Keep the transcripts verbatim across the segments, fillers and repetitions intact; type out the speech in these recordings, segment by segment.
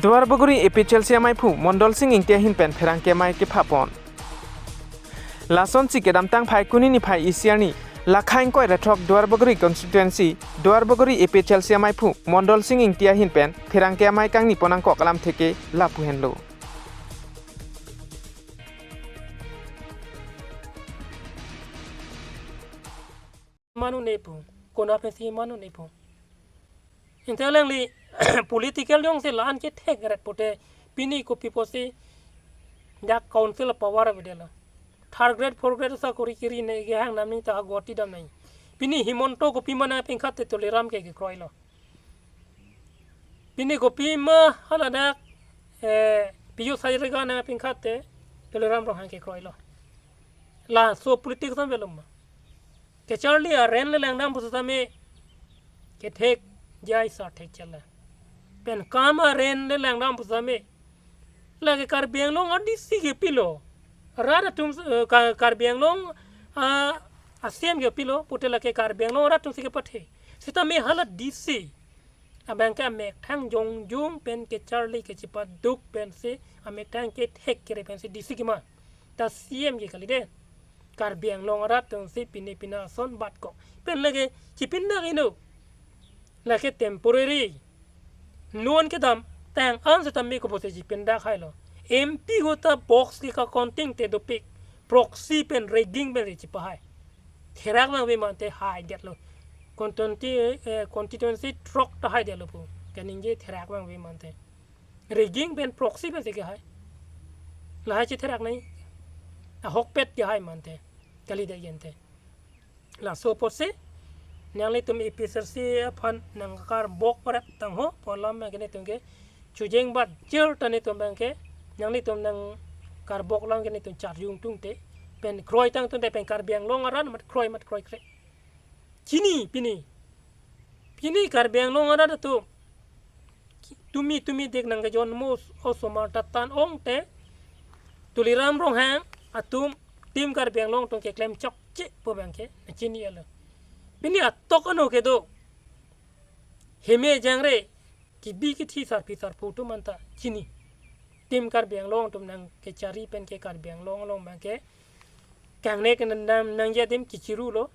Duarbagori A P H L C amaiphu Mondol Sing Ingti ahin pen pherangke amei kepha pon. Lasonsi kedamtang Phaikuni niphai isi arni, Lakha ingkoi ra throk Duarbagori constituency, Duarbagori A P H L C amaiphu Mondol Sing Ingti ahin pen pherangke amei kangni pon angkok alamthe ke lapu henlo. Manu nepu, kona pensi manu nepu. Inte alangli political jongsi la-an kethek ret pute pini kopi pusi dak council power avedetlo. Third grade, fourth grade sakori kiri ne kehang nam ni ta Guwahati dam nai. Pini Himanta kopi ma nangpingkhat te Tuliram ke kekroilo. Pini kopi ma hala dak, eh, Piyush Hazarika nangpingkhat te Tuliram Ronghang kekroilo. Laso politics an belum ma. Kecharli aren le langdam pusitame kethek jai sa thek chela. Pen kam aren le langdam pusitame lake Karbi Anglong a D C kepilo. Rat atum, eh, Ka-, Karbi Anglong, ah, a C M kepilo, pute lake Karbi Anglong rat atum si kepathe. Sitame hala D C abang ke amethang jongjung pen kecharli kechepaduk pensi amethang kethek kere pensi D C kema. Ta C M ke kali de. Karbi Anglong arat atumsi pine pina ason bat ko. Pen lake chipindak ino. Lake temporary. Non kedam tang an sitame kopusi chipindak hailo. M P ahut ta box ke ka counting te dopik. Proxy pen rigging pen chipahai. Therak abang ve mante haidetlo. Constituency, eh, constituency throk ta haidetlo pu. Kaningje therak abang ve mante. Rigging pen proxy pensi kehai. Lahai chitherak nai. Ahokpet kehai mante. Kalidet yen te. Laso pusi nanglitum A P H L C aphan nangkarbok paret tangho pu alam ke netum ke chujeng bat jer ta netum abang ke nanglitum nangkarbok alam ke netum charjung tung te. Pen kroi tang tung te pen Karbi Anglong arat mat kroi mat kroikre. Chini pini. Pini Karbi Anglong arat atum tumi tumi dik nangkejon mo osomar ta tan ong te Tuliram Ronghang atum Team Karbi Anglong atum keklem chokche pu abang ke chini alo. Pini atok ano kedo. Heme jangre kebi kethi sarpi sarpo atum anta chini. Team Karbi Anglong atum nangkechari pen ke Karbi Anglong along abang ke kangnek nang, nangji adim kechirulo.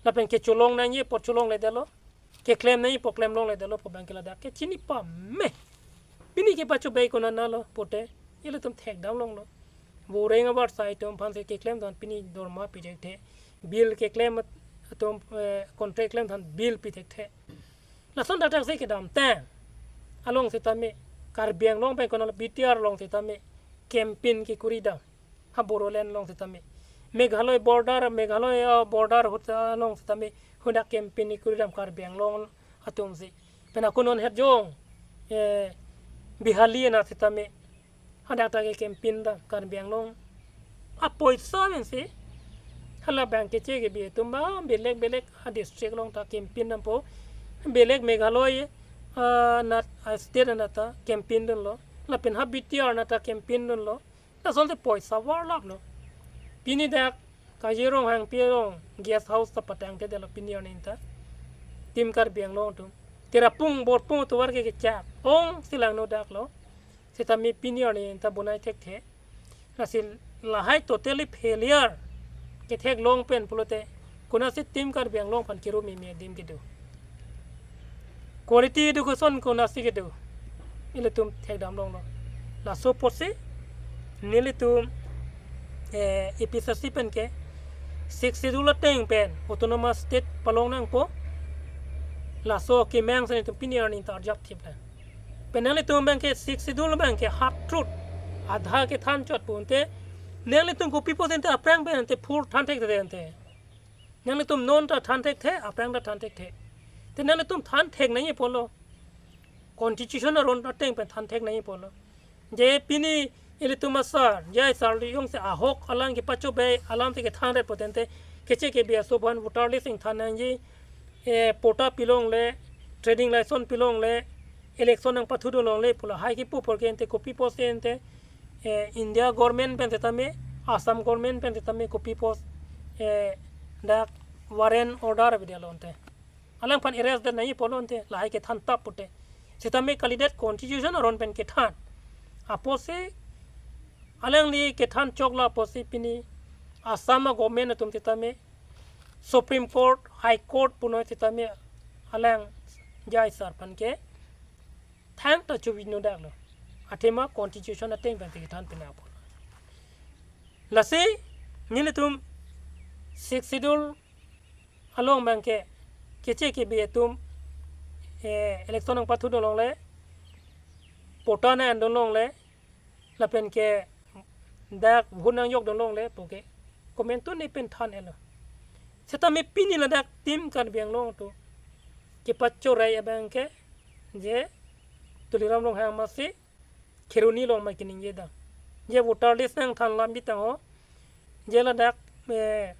Lapen kecholong nangji apot cholongledetlo. Keklem nangji apot klem longledetlo pu abang ke ladak ke chini pame. Pini kepachobei konat nalo pute ilitum thekdam longlo. Boreng abar sai atum aphan si keklem than pini dorma pi thekthe. Bill keklem atum, eh, contract klem than bill pi thekthe. Lason dak dak si kedamtang along sitame Karbi Anglong pen konat B T R along sitame campaign kekuri dam. Ha Bodoland along sitame. Meghalaya border, Meghalaya, uh, border ahut along sitame hadak campaign kekuri dam Karbi Anglong atumsi. Pen ako non het jong, eh, Bihali anat sitame hadak ta ke campaign dam Karbi Anglong. Apoisa pensi hala abang keche kebi atum abang belek belek a district along ta campaign dampo. Belek Meghalaya, ah, anat, ah, state anat ta campaign dunlo. Lapen ha B T R anat ta campaign dunlo. Lasonsi poisa varlaplo. Pini dak Kajirong Hangpi along guest house ta patangthedetlo pini arni ta. Team Karbi Anglong atum. Tirapung borpung atovar ke kechak ongsi langno daklo. Sitame pini arni ta bonai thekthe. Lasi lahai totally failure ketheklong pen pulote konatsi Team Karbi Anglong aphan kiru mimi adim kedo. Quality education konatsi kedo. Ilitum thekdam longlo. Laso apotsi nelitum, eh, A P H L C pen ke Sixth Schedule ateng pen autonomous state palong nangpo. Laso akemang si nelitum pini arni ta arjap thip la. Pen nanglitum abang ke Sixth Schedule abang ke half truth, adha kethan chot pu ante, nanglitum kopi pusi ante aphrang pen ante full than thekthe ante. Nanglitum non ta than thekthe, aphrang ta than thekthe. Te nanglitum than thek nangji apotlo. Constitution aron ateng pen than thek nangji apotlo. Je pini ilitum asar, je asar li jongsi ahok alam kepachobei alamsi kethan ret pute ante, keche kebi aso aphan voter list ingthan nangji, eh, patta pilongle, trading license pilongle, election nangpathudun longle pu lahai kipu apor ke ante kopi pusi ante, eh, India government pen sitame, Assam government pen sitame kopi pusi, eh, dak warrant order avedetlo ante. Alangphan arrest det nangji apotlo ante, lahai kethan tap pute. Sitame kalidet constitution aron pen kethan. Apotsi alangli kethan choklo apotsi pini Assam a-government atum sitame Supreme Court, High Court punoi sitame alang J I sir aphan ke thangta chuvino daklo. Athema constitution ateng pen kethan pina apot. Lasi nelitum Sixth Schedule along abang ke keche kebe atum, eh, election nangpathudun longle, patta nang-endun longle, lapen ke dak vote nangjokdun longle pu ke komantu ne pen than-etlo. Sitame pini ladak Team Karbi Anglong atum kepachorei abang ke je Tuliram Ronghang masi Kheroni along ma keningje dam. Je voter list nangthan lam bitang ho. Je ladak, eh,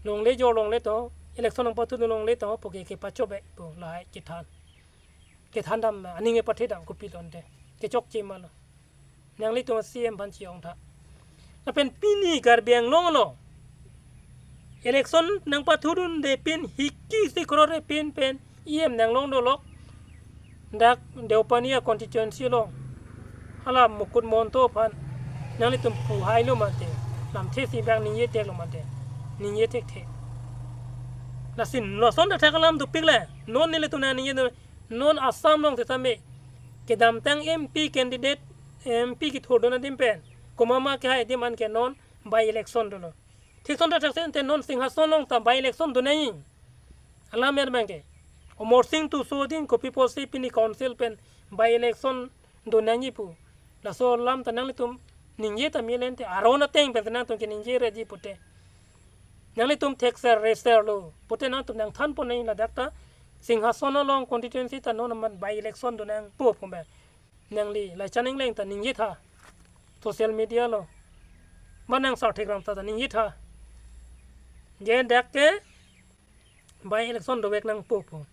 longle jor longle to, election nangpathudun longle to, pu ke kepachobei pu lahai kethan. Kethan dam aning kepathe dam kopilo ante. Kechokche ma lo. Nanglitum C M aphan chi-ong tha. Lapen pini Karbi Anglong along election nangpathudunde pin hiki si crore pin pen E M nanglong dolok. Dak Deopani a-constituency along hala Mukut Mahanta aphan nanglitum puhailo mate, lamthe si bang ningje theklo mate, ningje thekthe. Lasi lason ta thak alam dopik le, non nelitum nangji non Assam along sitame kedamtang M P candidate, M P kethurdun adim pen komat ma kehai adim an ke non by election dolo. Thik ason ta thaksen te non Singhason along ta by election donangji. Alam er abang ke Amarsing Tisso adim kopi apotsi pini council pen by election donangji pu. Laso alam ta nanglitum ningje ta melen te aron ateng pen nangtum keningje reji pute. Nanglitum thekser reser lo pute nangtum nangthanpon nangji ladak ta Singhason along constituency ta non amat by election donangpo pu abang. Nangli Laichan Engleng ta ningje tha. Social media along. Ma nang Sarthik Ramsa ta ningje tha. Je dak ke by election dovek nangpo pu.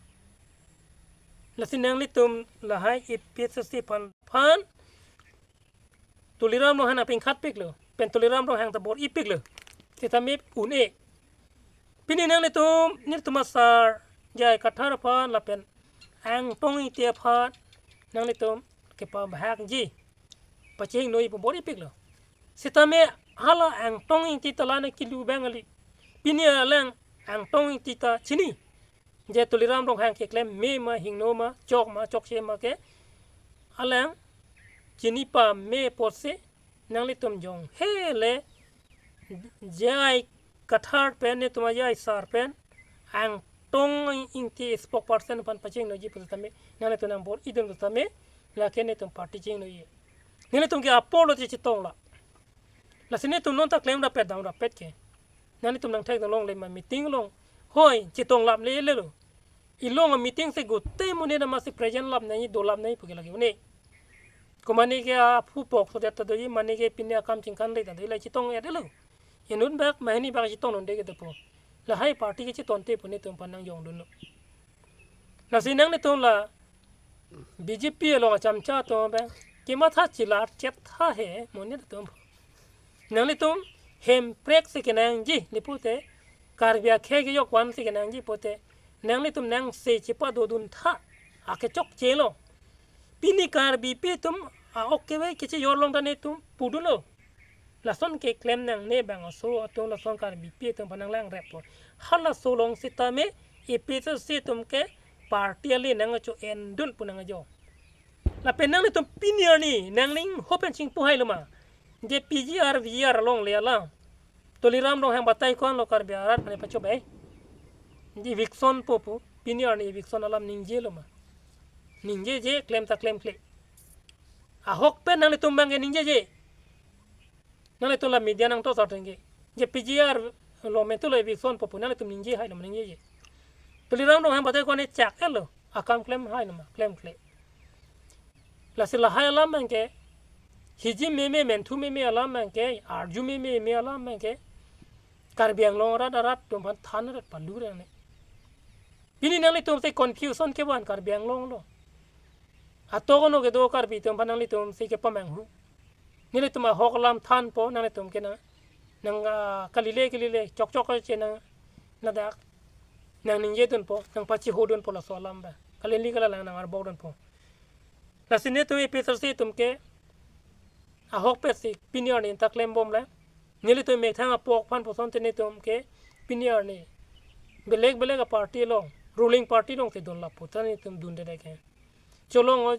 Lasi nanglitum lahai A P H L C aphan phan Tuliram Ronghang apingkhat piklo. Pen Tuliram Ronghang ta bor-ipiklo. Sitame un-e. Pini nanglitum, nelitum asar J I Kathar aphan lapen Angtong Ingti aphan nanglitum kepabahakji, pachehingnoiji pu bor-ipiklo. Sitame hala Angtong Ingti ta la nangkelu abang kali. Pini alang Angtong Ingti ta chini. Je Tuliram Ronghang keklem me ma, hingno ma, chok ma, chokche ma ke alang chini pame apotsi nanglitum jong hele J I Kathar pen, netum a-J I sar pen Angtong Ingti spokesperson aphan pachehingnoiji pu tame nanglitum nangbor-idun tame lake netum party chehingnoiji. Nelitum ke apor lo chetong la. Lasi netum non ta klem rapet dam rapet ke. Nanglitum nangthekdun longle ma meeting along. Hoi, chetong lap le le lo. Ilong a-meeting si gute monit amatsi present lap nangji, do lap nangji pu ke lake un-e. Ko mane ke aphu pok so det ta doji, mane ke pini akam chingkan le ta doji, la chetong-et lo. Inut bak, mahini bak chetongdunde ke dopo. Lahai party ke chetongte pu netum aphan nangjongdunlo. Lasi nanglitum la B J P along achamcha atum abang kematha chilar chet tha he monit atum. Nanglitum hemprek si kenangji, nipute Karbi akhei kejok van si kenangji pute nanglitum nangse chepadodun tha, akechokche lo. Pini Karbipi atum a-ok kevek kechejor along ta netum pudunlo. Lason keklem nangne bangso atum, lason Karbipi atum aphan nanglangreppo. Halaso along sitame A P H L C atum ke party ale nangcho-endun pu nangjo. Lapen nanglitum pini arni nangning hopen chingpu hailo ma. Je P G R, V G R along le alam Tuliram Ronghang batai ko-an lo Karbi arat aphan pachobei. Je eviction po pu, pini arni eviction alam ningjelo ma. Ningjeje, klem ta klemkle. Ahok pen nanglitum abang ke ningjeje. Nanglitum la media nangtosor tengke. Je P G R lo metu lo eviction po pu nanglitum ningje hailo ma, ningjeje. Tuliram Ronghang batai ko-an chak-et lo. Akam klem hailo ma, klemkle. Lasi lahai alam abang ke, hiji meme, menthu meme alam abang ke, arju meme meme alam abang ke, Karbi Anglong arat arat atum aphan than rat palu rang ne. Pini nanglitum si confusion kevan Karbi Anglong along. Atok ono kedo Karbi atum aphan nanglitum si kepamanghu. Nelitum ahok alam thanpo, nanglitum ke nang, nang, ah, kalile kalile, chokchok che nang, ladak nang ningjedunpo, nang pachihodunpo laso alam abang. Kalili kalalang nang arbokdunpo. Lasi netum A P H L C atum ke ahokpet si pini arni ta klembomlang. Nelitum methang apok aphan puson te netum ke pini arni belek belek a-party along, ruling party along te dun lapu ta netum dunde ke. Cholong o,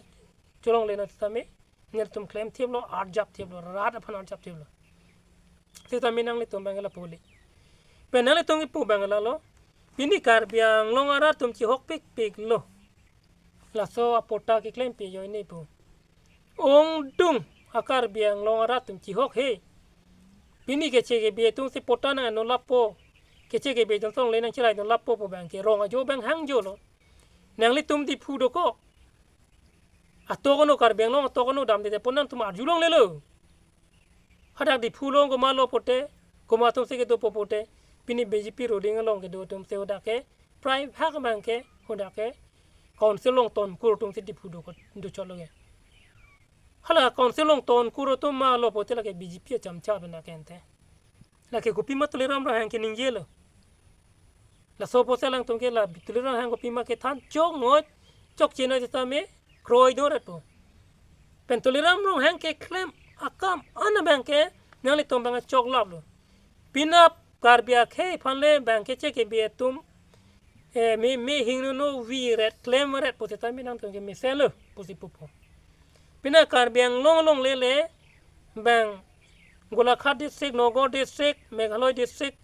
cholongle na tame nelitum klemthiplo, arjapthiplo, rat aphan arjapthiplo. Sitame nanglitum abang lapu le. Pen nanglitum kipu abang lalo. Pini Karbi Anglong arat atum chihokpikpiklo. Laso a-patta keklempi ajoine pu. Ongdung a-Karbi Anglong arat atum chihok he. Pini keche kebe atum si patta nang-ano lapo. Keche kebe atum along le nangchirai dun lapo pu abang ke rong ajo abang hangjolo. Nanglitum Diphu dokok. Atok ano, Karbi Anglong atok ano damde te pon nangtum arjulonglelo. Hadak Diphu along komatlo pote, komat atum si kedopo pote, pini B J P ruling along kedo atum si hadak ke, prai bhag abang ke, hadak ke, council along tonkur atum si Diphu do kot, dochotlo ke. Hala council along tonkur atum malo pote lake B J P achamcha bena ke ante. Lake kopima Tuliram Ronghang keningjelo. Laso apotsi alangtum ke la Tuliram Ronghang kopima kethan choknoi, chokchenoi sitame kroidun rat po. Pen Tuliram Ronghang keklem akam an abang ke nanglitum abang choklaplo. Penap Karbi akhei aphan le abang keche kebe atum, eh, me, me hingno no vi ret klem ret pu sitame nangtum ke mesenlo pusi pupo. Pini Karbi Anglong along le le abang Golaghat district, Nagaon district, Meghalaya district,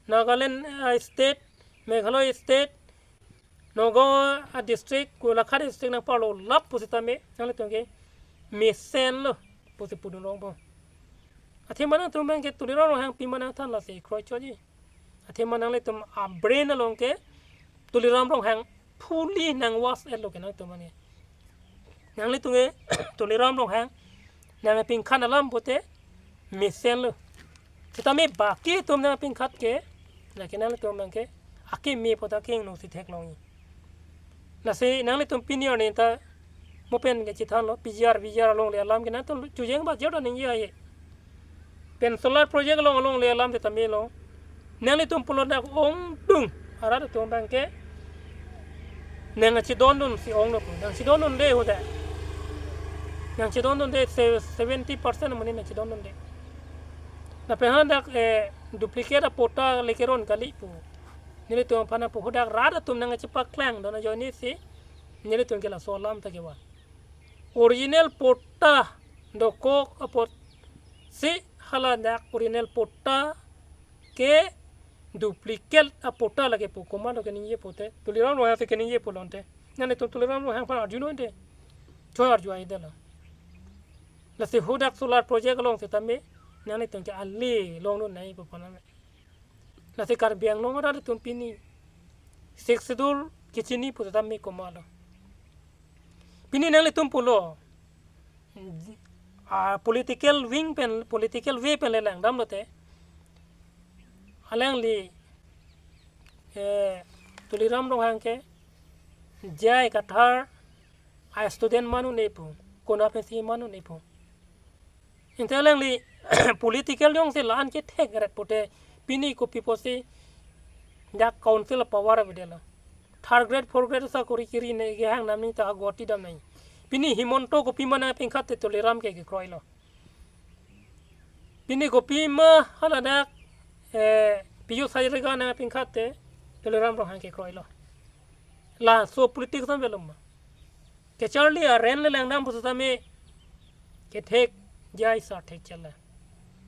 Nagaland, ah, state, Meghalaya state, Nagaon, ah, district, Golaghat district nangparlo lap pu sitame nanglitum ke mesenlo pusi pudun longpo. Athema nangtum abang ke Tuliram Ronghang pima nangthan lasi kroichotji. Athema nanglitum a-brain along ke Tuliram Ronghang fully nang wash etlo ke nangtum abang ke. Nanglitum ke Tuliram Ronghang nangpingkhan alam pote mesenlo. Sitame baki atum nangpingkhat ke, lake nanglitum abang ke akeme pota kengno si theklongji. Lasi nanglitum pini arni ta mo pen kechethanlo, P G R, V G R along le alam ke nangtum chojeng ba jor ningje aye. Pen solar project along along le alam te tamelo. Nanglitum pulo dak ongdung arat atum abang ke nangchedondun si onglo pu. Nangchedondunde hadak. Nangchedondunde se-, seventy percent amonit nangchedondunde. Lapen hadak, eh, duplicate a-patta le keron kali pu. Nelitum aphan pu hadak rat atum nangchepaklangdun ajoine si nelitum ke laso alam ta kevan. Original patta dokok apotsi hala dak original patta ke duplicate a-patta lake pu komatlo keningje pote. Tuliram Ronghang si keningje pulo ante. Nanglitum Tuliram Ronghang aphan arjunoi ante. Choi arju aidelo. Lasi hadak solar project along sitame nanglitum ke ale longdun nai pu pon nang. Lasi Karbi Anglong arat atum pini Sixth Schedule kechini pu sitame komatlo. Pini nanglitum pulo, ah, political wing pen, political way pen le langdamlo te. Alangli, eh, Tuliram Ronghang ke J I Kathar a-student ma un-e pu, konat pensi ma un-e pu. Ante alangli political jongsi la-an kethek ret pote pini kopi pusi dak council power avedetlo. Third grade, fourth grade sakori kiri ne kehang namni ta agoti dam nai. Pini Himanta kopima nangpingkhat te Tuliram ke kekroilo. Pini kopima hala dak, eh, Pijush Hazarika nangpingkhat te Tuliram Ronghang kekroilo. Laso politics an belum ma. Kacharli aren le langdam pusitame kethek jai sa thek chela.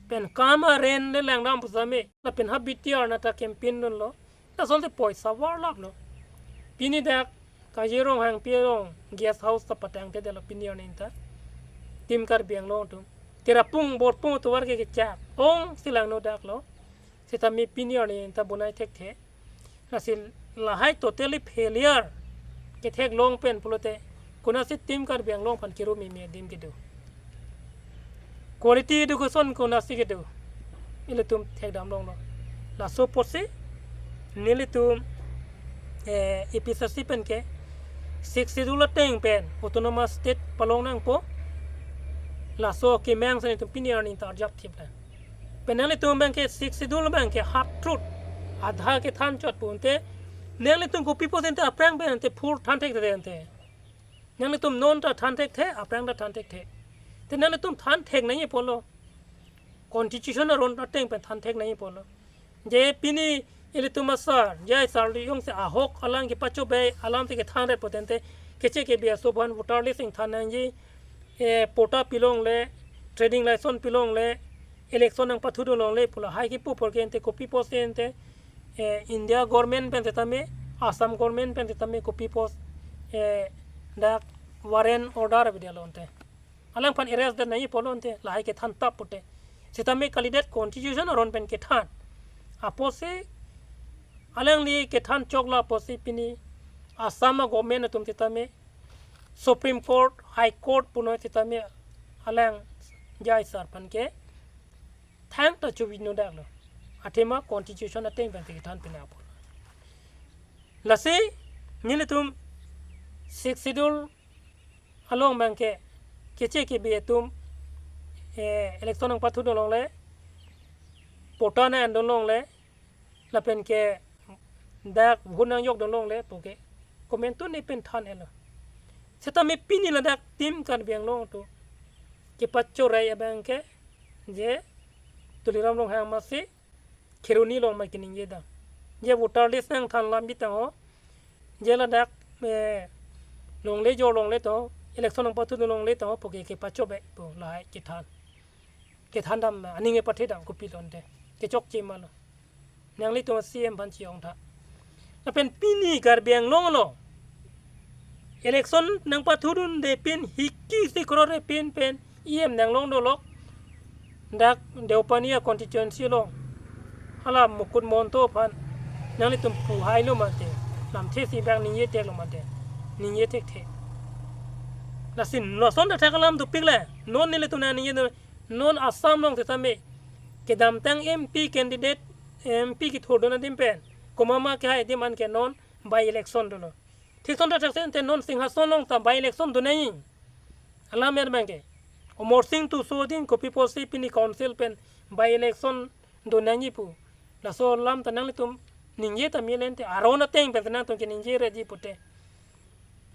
Pen kam aren le langdam pusitame lapen ha B T R nata campaign dunlo. Lasonsi poisa varlaplo. Pini dak Kaji Ronghangpi along guest house ta patangtedetlo pini arni ta. Team Karbi Anglong atum. Tirapung borpung atovar ke kechak ongsi langno daklo. Sitame pini arni ta bonai thekthe. Lasi lahai totally failure ketheklong pen pulote konatsi Team Karbi Anglong aphan kiru meme adim kedo. Quality education konatsi kedo. Ilitum thekdam longlo. Laso apotsi nelitum, eh, A P H L C pen ke Sixth Schedule ateng pen autonomous state palong nangpo. Laso akemang si nelitum pini arni ta arjapthip lang. Pen nanglitum abang ke Sixth Schedule abang ke half truth, adha kethan chot pu ante, nanglitum kopi pusi ante aphrang pen ante full than thekthedet ante. Nanglitum non ta than thekthe, aphrang ta than thekthe. Te nanglitum than thek nangji apotlo. Constitution aron ateng pen than thek nangji apotlo. Je pini ilitum asar, J I sir jongsi ahok alang kepachobei alam si kethan ret potente, keche kebi aso aphan voter list ingthan nangji, eh, patta pilongle, trading license pilongle, election nangpathudun longle pu lahai kipu apor ke ante kopi apotsi ante, eh, India government pen setame, Assam government pen setame kopi apot, eh, dak warrant order avedetlo ante. Alangphan arrest det nangji apotlo ante, lahai kethan tap pute. Setame kalidet constitution aron pen kethan. Apotsi alangli kethan choklo apotsi pini Assam a government atum setame Supreme Court, High Court punoi setame alang J I sir aphan ke thangta chuvit nodaklo. Athema constitution ateng pen si kethan pina apot. Lasi nelitum Sixth Schedule along abang ke keche kebi atum, eh, election nangpathudun longle, patta nang-endun longle, lapen ke dak vote nangjokdun longle pu ke komantu ne pen than-etlo. Setame pini ladak Team Karbi Anglong atum kepachorei abang ke je Tuliram Ronghang masi Kheroni along ma keningje dam. Je voter list nangthan lam bitang ho. Je ladak, eh, longle jor longle to, election nangpathudun longle to pu ke kepachobei pu lahai kethan. Kethan dam aning kepathe dam kopilo ante. Kechokche malo. Nanglitum C M aphan chi-ong tha. Lapen pini Karbi Anglong along election nangpathudunde pen hiki si krore pen pen E M nanglong dolok dak Deopani a constituency along. Hala Mukut Mahanta aphan nanglitum puhailo mate. Lamthe si bang ningje theklo mate. Ningje thekthe. Lasi lason ta thak alam dopikle. Non nelitum nangningje non Assam along setame kedamtang M P candidate, M P kethurdun adim pen komat ma kehai adim an ke non by election dolo. Thik ason ta thaksen te non Singhason along ta by election do nangji. Alam er abang ke. Amarsing Tisso adim kopi apotsi pini council pen by election do nangji pu. Laso alam ta nanglitum ningje ta melen te aron ateng pen nangtum keningje reji pute.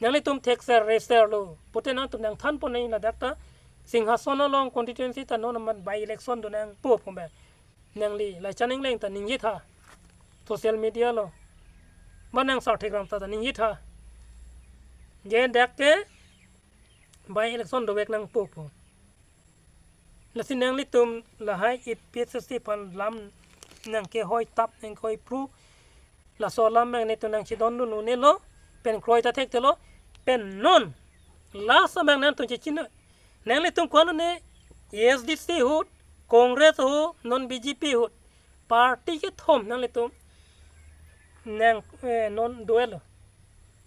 Nanglitum thekser reser lo pute nangtum nangthan pon nangji ladak ta Singhason along constituency ta non amat by election do nangpo pu abang. Nangli Laichan Engleng ta ningje tha. Social media along. Ba nang Sarthik Ramsa ta ningje tha. Je dak ke by election dovek nangpo pu. Lasi nanglitum lahai A P H L C aphan lam nangkehoi tap nangkehoi phru. Laso alam abang netum nangchedondun un-elo. Pen kroi ta thekthelo. Pen non last abang nangtum chechino. Nanglitum ko-an ne A S D C ahut, Congress ahut, non B J P ahut. Party kethom nanglitum nang, eh, non do-etlo.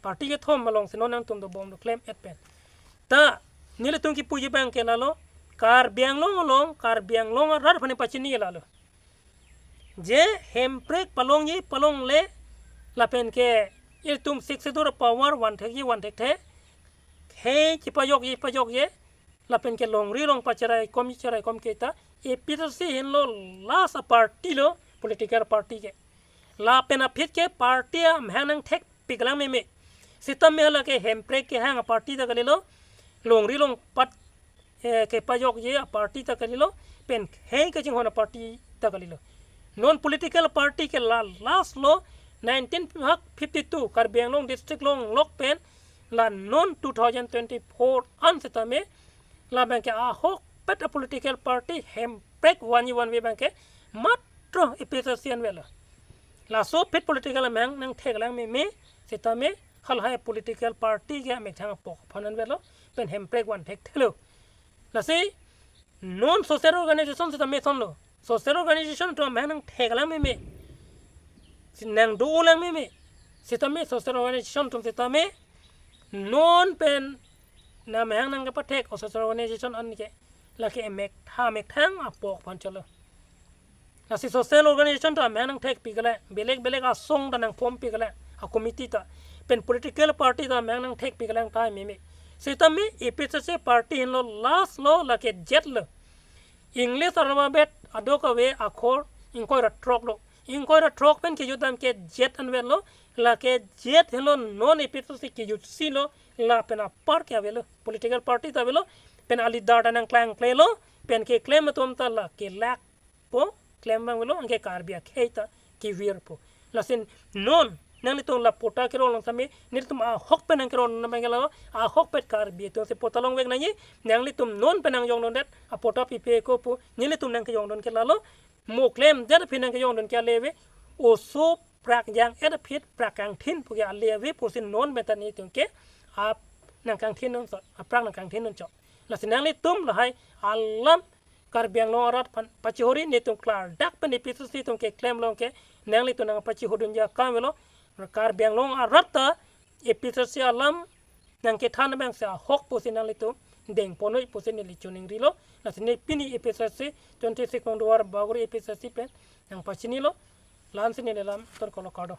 Party kethom alongsi non nangtum dobom do klem-et pen. Ta nelitum kipuji abang ke lalo, Karbi Anglong along, Karbi Anglong arat aphan pachini lalo. Je hemprek palongji palongle lapen ke ilitum Sixth Schedule power van thekji van thekthe. Khei chipajokji pajokji lapen ke longri long pacherai kom cherai kom ke ta A P H L C henlo last a party lo political party ke. Lapen aphi ke party amahang nangthekpik lang meme. Setame hala ke hemprek kehang a party ta kalilo. Longri long pat, eh, kepajokji a party ta kalilo. Pen khei kachinghon a party ta kalilo. Non political party ke la last lo nineteen fifty-two Karbi Anglong district along lok pen la non two thousand twenty-four an setame labang ke ahokpet a political party hemprek vanji vanve abang ke matro A P H L C an avelo. Laso aphi political amahang nangthek lang meme setame halahai political party ke amethang apok aphan an avelo pen hemprek van thekthelo. Lasi non social organization setame sonlo. Social organization atum amahang nangthek lang meme. Si nangdo lang meme. Setame social organization atum setame non pen amahang nangkepathek o social organization an ke lake emethang emethang apok aphan cholo. Lasi social organization atum amahang nangthekpik lang, belek belek asong ta nangformpik lang, a committee ta. Pen political party atum amahang nangthekpik lang tahai meme. Setame A P H L C party henlo last lo lake jet lo. English alphabet adok ave akhor ingkoi ra throk lo. Ingkoi ra throk pen kejut dam ke jet anvet lo, la ke jet helo non A P H L C kejutsi lo, lapen apar ke avelo, political party ta avelo, pen a leader ta nangklangkle lo, pen keklem atum ta la kelak po, klem abang avelo, anke Karbi akhei ta kevirpo. Lasi non, nanglitum la patta kerong along tame, nelitum ahok pen nangkerong abang ke lalo, ahok pen Karbi atum si patta longvek nangji, nanglitum non pen nangjongdundet, a patta pipe ko pu, nelitum nangkejongdun ke lalo, mo klemdet aphi nangkejongdun ke ale ave, oso prak jang-et aphi prak kangthin pu ke ale ave pusi non pen ta nelitum ke ap nangkangthin non chot, aprak nangkangthin non chot. Lasi nanglitum lahai alam Karbi Anglong arat aphan pachihori, nelitum klardak pen A P H L C atum keklem along ke nanglitum nangpachihodunji akam avelo. Karbi Anglong arat ta A P H L C alam nangkethan abang si ahok pusi nanglitum dengponnoi pusi neli choningrilo. Lasi ne pini A P H L C twenty-six Mongduwar Bagori A P H L C pen nangpachinilo. La-ansi neli lam ton kolo, kardom.